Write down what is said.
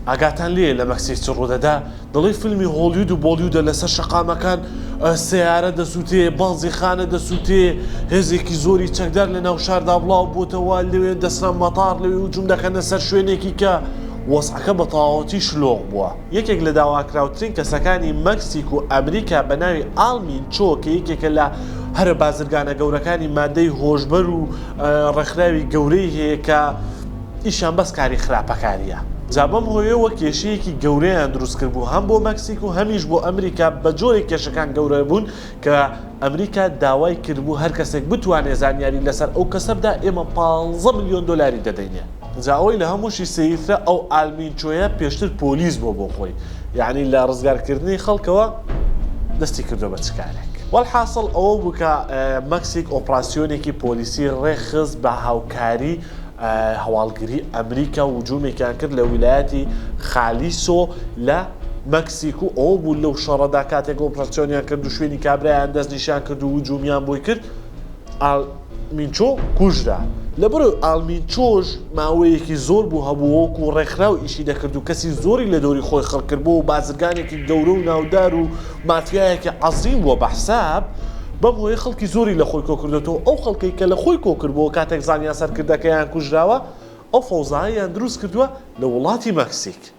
ئاگاتان لێیە لە مەکسیک چ ڕوودەدا؟ دەڵێی فیلمی هۆڵیود و بۆڵیودە لەسەر شەقامەکان سەیارە دەسووتێ، بەنزینخانە دەسووتێ، هێزێکی زۆری چەکدار لە ناو شاردا بڵاو بۆتەوە، لەوێ دەچنە مەتار، لەوێ هجوم دەکەنە سەر شوێنێکی کە وەزعەکە بە تەواوەتی شلۆق بووە. یەکێک لە داواکراوترین کەسەکانی مەکسیک و ئەمریکا بە ناوی ئال مینچۆ کە یەکێکە لە هەرە بازرگانە گەورەکانی مادەی هۆشبەر و ڕێکخراوی گەورەی هەیە کە ئیشیان بەس کاری خراپەکاریە. جا بەم هۆیەوە کێشەیەکی گەورەیان دروست کردبوو هەم بۆ مەکسیک و هەمیش بۆ ئەمریکا بە جۆرێک کێشەکان گەورە بوون کە ئەمریکا داوای کردبوو هەر کەسێک بتوانێ زانیاری لەسەر ئەو کەسە بدا ئێمە پانزە ملیۆن دۆلاری دەدەینێ. جا ئەوەی لە هەمووشی سەیرترە ئەو ئالمینچۆیە پێشتر پۆلیس بووە بۆ خۆی یانی لە ڕزگارکردنی خەڵکەوە دەستی کردووە بە چ کارێک. وەلحاسڵ ئەوە بوو کە مەکسیک ئۆپراسیۆنێکی پۆلیسی ڕێکخست بە هاوکاری هەواڵگری ئەمریکا هجومێکیان کرد لە ویلایەتی خالیسۆ لە مەکسیک و ئەوە بوو لەو شەڕەدا کاتێک ئۆپراسیۆنیان کرد و شوێنی کابرایان دەستنیشان کرد و هجومیان بۆی کرد ئال مینچۆ کوژرا. لەبەرئەوەی ئال مینچۆش ماوەیەکی زۆر بوو هەبوو وەکو ڕێکخراو ئیشی دەکرد و کەسی زۆری لە دەوری خۆی خڕ کردبوو و بازرگانێکی گەورە و ناودار و مافیایەکی عەزیم بووە بە حساب، بەم هۆیە خەڵکی زۆری لە خۆی کۆکردۆتەوە، ئەو خەڵکەی کە لە خۆی کۆکردبۆوە کاتێک زانیان سەرکردەکەیان کوژراوە، ئەو فەوزایەیان دروست کردووە لە وڵاتی مەکسیک.